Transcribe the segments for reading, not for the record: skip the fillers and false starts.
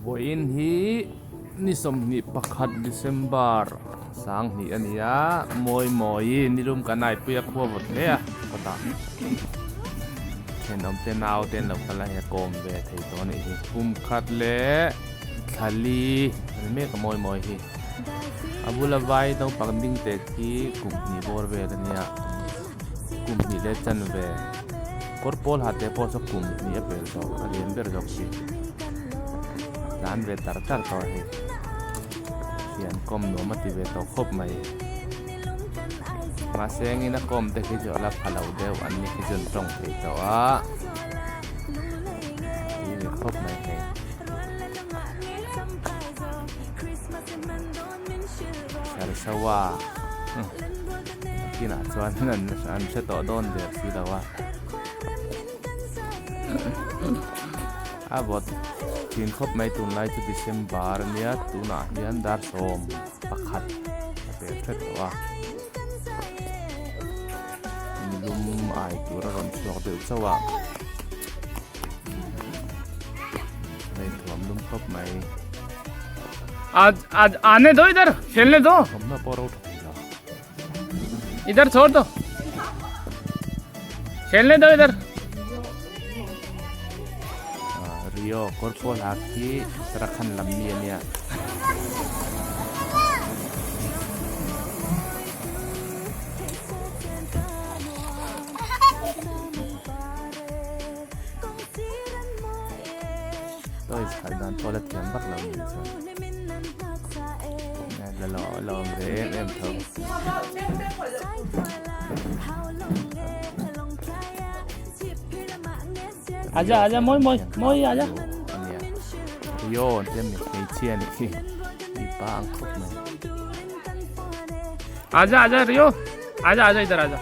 Vawiin hi ni 21 December 2000 a ni a, mawi mawi nilum kan aipui a khua vawt hle a kawtah thenawm te nau te an lo kal a hei a kawm ve thei tawh a nih hi. Kum khat leh thla li a ni mek a mawi mawi hi. A bula vai naupang ding te khi kum hnih bawr vel a nia kum hnih leh chanve kawr pawl ha te pawh saw kum hnih a pel tawh a lian ber zawk si tlan ve tar tar tawh hei thian kawm nuam a ti ve tawh khawp mai mahse engin a kawm te khi chu a la pha lo deuh an ni khi chu an tawng thei tawh a ti ve khawp mai hei. Sarsawa kinah chuan an an hre tawh dawn der si lo a a vawt thin khawp mai tunlai chu December ania tunah hian dar 11 a pel thet tawh a nilum ai tur a rawn chhuak deuh chauh a. आज आज आने दो इधर खेलने दो इधर छोड़ दो खेलने दो इधर Rio kawrpawl ha khi Uttarakhand lam mi ania. Toys khalh dan pawh la thiam vak lo ni chuan la lo la awm ve em em tho. Aja aja moi moi moi aja. Ania Rio an tia mi hmeichhia a nih khi mipa ang khawp mai. Aja aja Rio aja aja idhar aja.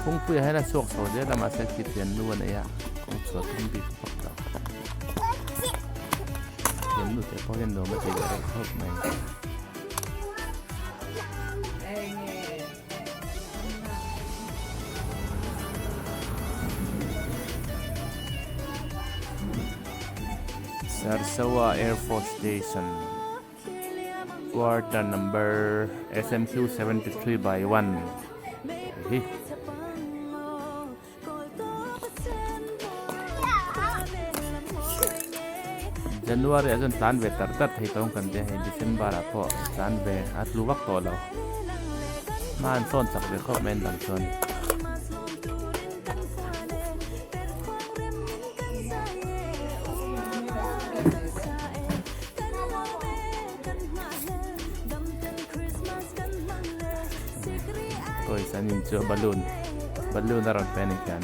Kawngpuiah hian a chhuak chho zel a mahse khi thiannu a nei a kawng chhuah tum bik vak lo thiannu te pawh hian nuam a ti leh reuh khawp mai. Sarsawa Air Force Station Quarter number SMQ 73 by 1 hi. January ah chuan tlan ve tar tar thei tawng kan tia hei December ah pawh tlan ve a tlu vak tawh lo hma an sawn chak ve khawp mai an dang chuan. Toys an in chu balloon balloon a rawn pe a ni khian.